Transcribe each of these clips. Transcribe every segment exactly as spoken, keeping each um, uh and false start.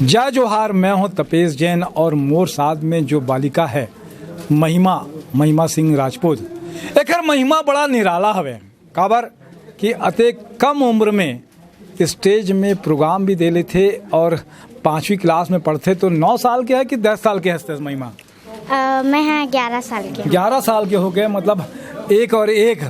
जय जोहार, मैं हूं तपेश जैन और मोर साथ में जो बालिका है, महिमा, महिमा सिंह राजपूत। एकर महिमा बड़ा निराला हवे, काबर कि अतेक कम उम्र में स्टेज में प्रोग्राम भी दे लेथे और पाँचवीं क्लास में पढ़थे। तो नौ साल के है कि दस साल के हस महिमा? अ, मैं हाँ ग्यारह साल के। ग्यारह साल के हो गए, मतलब एक और एक,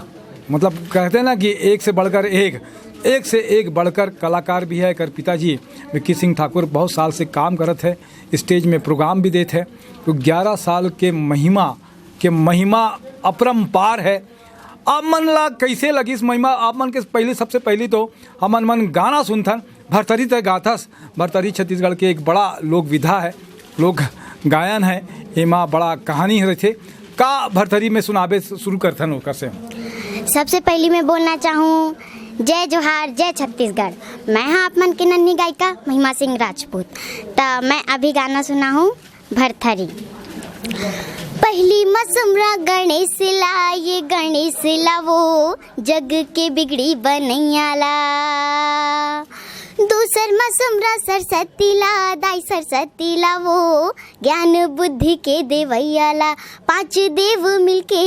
मतलब कहते हैं ना कि एक से बढ़कर एक, एक से एक बढ़कर कलाकार भी है। एकर पिताजी विक्की सिंह ठाकुर बहुत साल से काम करत है, स्टेज में प्रोग्राम भी देत है। तो ग्यारह साल के महिमा के महिमा अपरंपार है। आप मन ला कैसे लगिस महिमा? आप मन के पहली, सबसे पहली तो हमन मन गाना सुनथन। भरथरी तय गाथस। भरथरी छत्तीसगढ़ के एक बड़ा लोक विधा है, लोक गायन है। एमा बड़ा कहानी रहथे। का भरथरी में सुनाबे शुरू करथन ओकर से? सबसे पहली मैं बोलना चाहूँ, जय जोहार, जय छत्तीसगढ़। मैं हाँ आप मन के नन्ही गायिका महिमा सिंह राजपूत। त मैं अभी गाना सुनाहूँ भरथरी। पहली मसमरा गणेश ला, ये गणेश ला वो जग के बिगड़ी बनैया ला। दूसर मसमरा सरस्वती ला, दाई सरस्वती ला वो ज्ञान बुद्धि के देवैया ला। पांच देव मिलके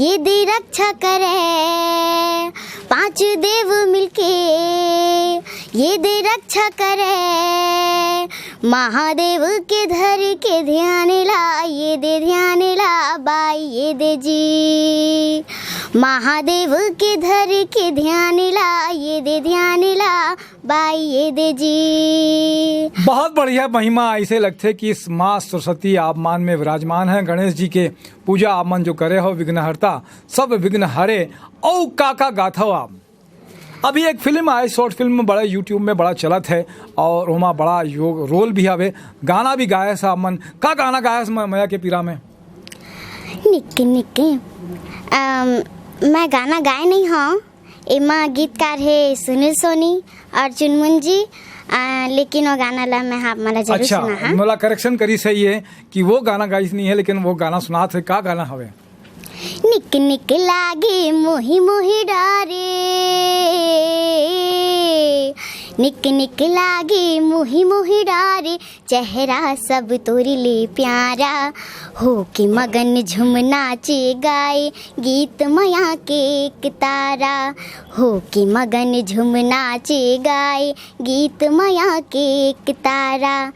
ये दे रक्षा करे, पांच देव मिलके ये दे रक्षा करे। महादेव के धर के ध्यान ला, ये दे ध्यान ला बाई, ये दे जी। महादेव के धर के ध्यान ला, ये दे ध्यान ला बाई, ये दे जी। बहुत बढ़िया महिमा। ऐसे लगथे कि इस माँ सरस्वती आप मन में विराजमान है। गणेश जी के पूजा आप मन जो करे हो, विघ्नहर्ता, सब विघ्न हरे। औ का का गाथव आप? अभी एक फिल्म आए, शॉर्ट फिल्म बड़ा YouTube में बड़ा चलत है और ओमा बड़ा योग रोल भी हवे, गाना भी गाए सा मन। का गाना गाए सा मया के पीरा में? निक निक। अम, मैं गाना गाए नहीं हूँ। एमा गीतकार है सुनील सोनी और चुनमुन जी। अ, लेकिन वो गाना ला मैं हाँ आप मन ला जरूर अच्छा, सुना हाँ। मोला करेक्शन करी सही है कि वो गाना गाइस नहीं है, लेकिन वो गाना सुनात है। का गाना हवे? निक निक लागे मोही मोही डारे, निक निक लागे मोही मोही डारे, चेहरा सब तोरी ले प्यारा। हो के मगन झुम नाचे गाए, गीत मया के एक तारा। हो के मगन झुम नाचे गाए, गीत मया के एक तारा।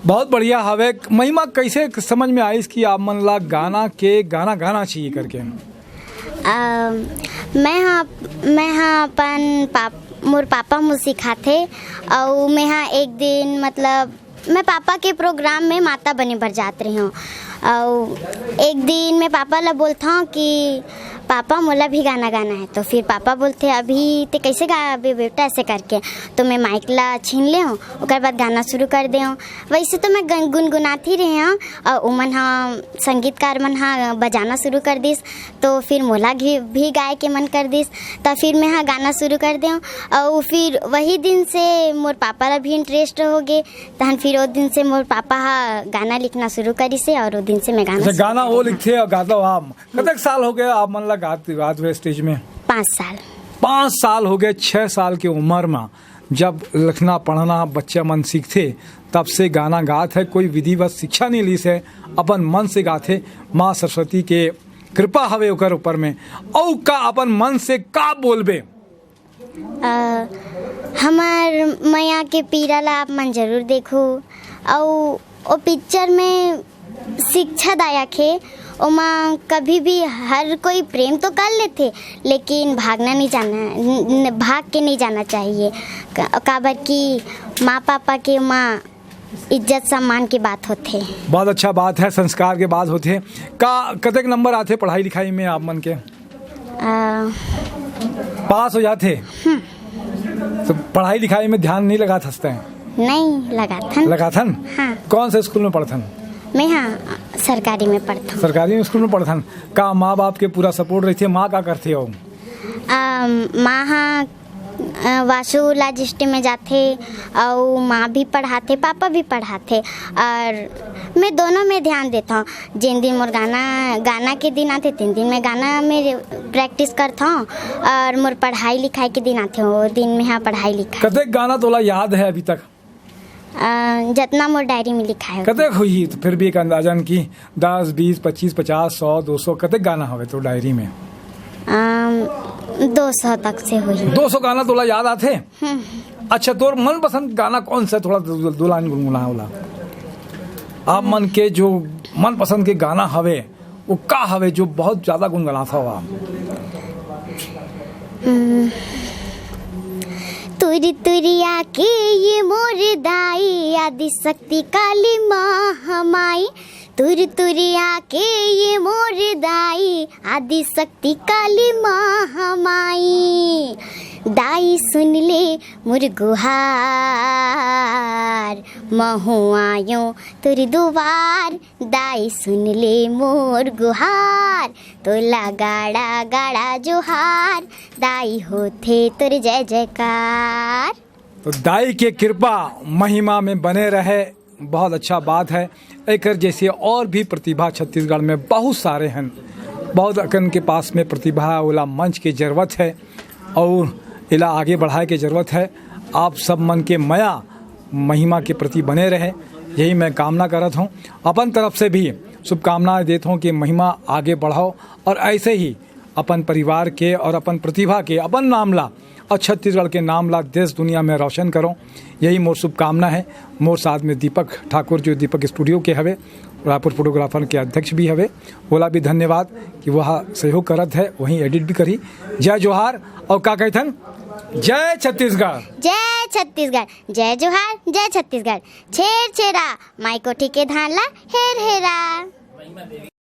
बहुत बढ़िया हवे। महिमा, कैसे समझ में आइस कि आप मन ला गाना के गाना गाना चाहिए करके? अ, मैं हाँ, मैं हाँ अपन पाप, मोर पापा मोर सिखाथे। अउ मैं हाँ एक दिन, मतलब, मैं पापा के प्रोग्राम में माता बने बर जात रही हूँ। अउ एक दिन मैं पापा ला बोलता हूँ कि पापा, मोला भी गाना गाना है। तो फिर पापा बोलते, अभी ते कैसे गाबे बेटा, ऐसे करके। तो मैं माइक ला छीन ले हूँ, ओकर बाद गाना शुरू कर दे हूँ। वैसे तो मैं गन-, गुनगुनात ही रहे हूँ, और उमन हाँ संगीतकार मन हाँ बजाना शुरू कर दिस, तो फिर मोला भी, भी गाए के मन कर दिस। तो फिर मैं हाँ गाना शुरू कर दे हूँ, और फिर वही दिन से मोर पापा ला भी इंटरेस्ट हो गए। तहन फिर वो दिन से मोर पापा हा गाना लिखना शुरू करिस हे, और वो दिन से मैं गाना अच्छा, शुरू गाना वो करिस। लिखथे और गाता हो आप। कतक साल हो गए आप मन ला गात, गात हुए स्टेज में? पाँच साल। पाँच साल हो गए। छः साल के उम्र में जब लिखना पढ़ना बच्चा मन सीखथे, तब से गाना गात है। कोई विधिवत शिक्षा नहीं लीस है, अपन मन से गाथे। माँ सरस्वती के कृपा हवे ओकर ऊपर में। औ का अपन मन से का बोलबे? अ, हमर मया के पीरा ला आप मन जरूर देखो। अउ ओ पिक्चर में शिक्षादायक हे, ओमा कभी भी हर कोई प्रेम तो कर लेथे, लेकिन भागना नहीं जाना, न-, न-, भाग के नहीं जाना चाहिए। क-, काबर कि माँ पापा के ओमा इज्जत सम्मान के बात होथे। बहुत अच्छा बात है, संस्कार के बात होथे। का कतेक नंबर आथे पढ़ाई लिखाई में आप मन के? आ, पास हो जाथे? तो पढ़ाई लिखाई में ध्यान नहीं लगात हस तैं? नहीं लगाथन। लगाथन? हाँ। कौन से स्कूल में पढ़थन? मैं हाँ सरकारी में पढ़थन। सरकारी स्कूल में पढ़थन। का माँ बाप के पूरा सपोर्ट रहिथे? माँ का करथे हो? आ, माँ हाँ, अ, वासु लॉजिस्ट में जाथे, अउ माँ भी पढ़ाथे, पापा भी पढ़ाथे, और मैं दोनों में ध्यान देता हूँ। जिन दिन मोर गाना, गाना के दिन आथे, तीन दिन में गाना में प्रैक्टिस करता हूँ, और मोर पढ़ाई लिखाई के दिन आथे, वो दिन में हाँ पढ़ाई लिखाई। कतेक गाना तोला याद है अभी तक? अ, जतना मोर डायरी में लिखाय हे। कतेक होही? तो फिर भी एक अंदाजन कि दस, बीस, पच्चीस, पचास, सौ, दो सौ, कतेक गाना हवे तोर डायरी में? अम, दो सौ तक से होही। दो सौ गाना तोला याद आथे? हम्म। अच्छा, तोर मनपसंद गाना कौन सा? थोड़ा दो, दो लाइन गुनगुना ओला। आप मन के जो मनपसंद के गाना हवे, वो का हवे जो बहुत ज्यादा गुनगुनाथव आप? हम्म। तुरी तुरिया के ये मोर दाई, आदि शक्ति काली माँ हमाई। तुरी तुरिया के ये मोर दाई, आदि शक्ति काली माँ हमाई। दाई सुन ले मोर गुहार, महूँ आयो तोर दुवार। दाई सुन ले मोर गुहार, तोला गाड़ा गाड़ा जोहार। दाई होथे तोर जय जयकार। तो दाई के कृपा महिमा में बने रहे, बहुत अच्छा बात है। एकर जैसे और भी प्रतिभा छत्तीसगढ़ में बहुत सारे हैं, बहुत अकन के पास में प्रतिभा है, ओला मंच के जरूरत है और एला आगे बढ़ाए के जरूरत है। आप सब मन के मया महिमा के प्रति बने रहे, यही मैं कामना करत हूँ। अपन तरफ से भी शुभकामनाएं देत हूँ कि महिमा आगे बढ़ाओ और ऐसे ही अपन परिवार के और अपन प्रतिभा के, अपन नाम ला और छत्तीसगढ़ के नाम ला देश दुनिया में रोशन करो, यही मोर शुभकामना है। मोर साथ में दीपक ठाकुर, जो दीपक स्टूडियो के हवे, रायपुर फोटोग्राफर के अध्यक्ष भी हवे, ओला भी धन्यवाद कि वह सहयोग करत है, वहीं एडिट भी करी। जय जोहार और का कहथन, जय छत्तीसगढ़। जय छत्तीसगढ़, जय जोहार, जय छत्तीसगढ़। छेर छेरा माई कोठी के धान ला हेर हेरा।